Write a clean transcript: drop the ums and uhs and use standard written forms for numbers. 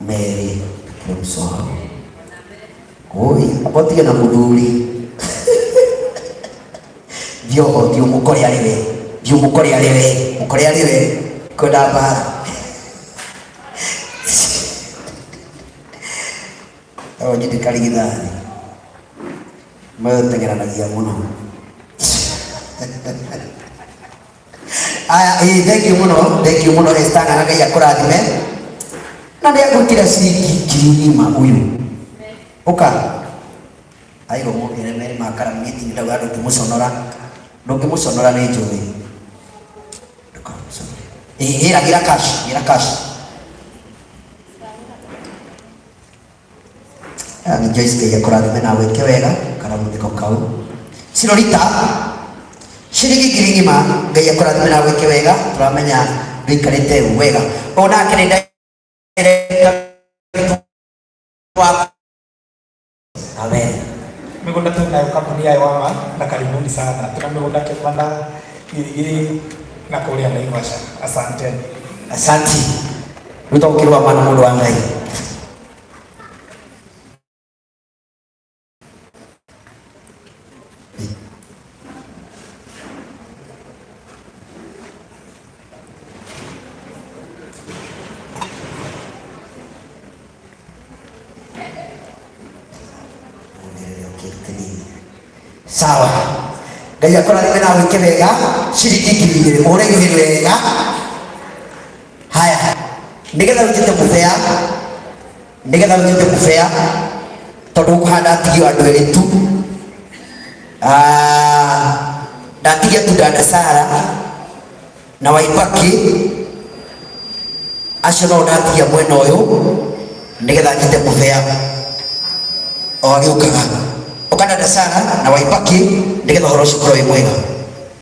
Merĩ akĩrĩ mũcoho. Oi, amba ũtige na mũthuri. Thiĩ oho, thiĩ ũmũkore arĩ we. Thiĩ ũmũkore arĩ we. Mũkore arĩ we. Kwenda mbara. No njĩtĩ karigithathi. Mayo teng'eranagia mũno. Aya, ĩĩ, thank you mũno, thank you mũno Esther Ng'ang'a, Ngai akũrathime. Na nĩ agwĩkĩra ciringi 1,000 ũyũ. Ũka. Aigwo mũkĩre merĩ ma karamu niĩ ndirĩ ndauga ndũngĩmũconora. Ndũngĩmũconora nĩ njũĩ. Ndũkamũconore. Ĩĩ, gĩra gĩra cash, gĩra cash. Aya nĩ Joyce Ngai akũrathime na gwĩke wega karamu nĩko kau. Silorita ciringi 1,000 Ngai akũrathime na gwĩke wega tũramenya ndũikarĩte wega. O nake nĩ director witũ wa Amen. Mĩgũnda tunayo kampuni ya Iwama na karibuni sana. Tuna mĩgũnda Kimanda, Gilgili na kũrĩa Naivasha. Asanteni. Asanti. Rĩu tũgũkĩrũa mana mũndũ wa Ngai. Sawa. Ngai akũrathime na wĩke wega ciringi 2,000 mũhũre ihuhi wega. Haya, nĩgetha ũnjĩte mũbea, nĩgetha ũnjĩte mũbea, tondũ ũkũhanda atigio andũ erĩ tu. Ah, ndatigia tu dada Sara na Waibaki acio no ndatigia mwena ũyũ nĩgetha njĩte mũbea o agĩũkaga. Ũka dada Sara na Waibaki nĩgetha ũhoro ũcio ũkorwo wĩ mwega.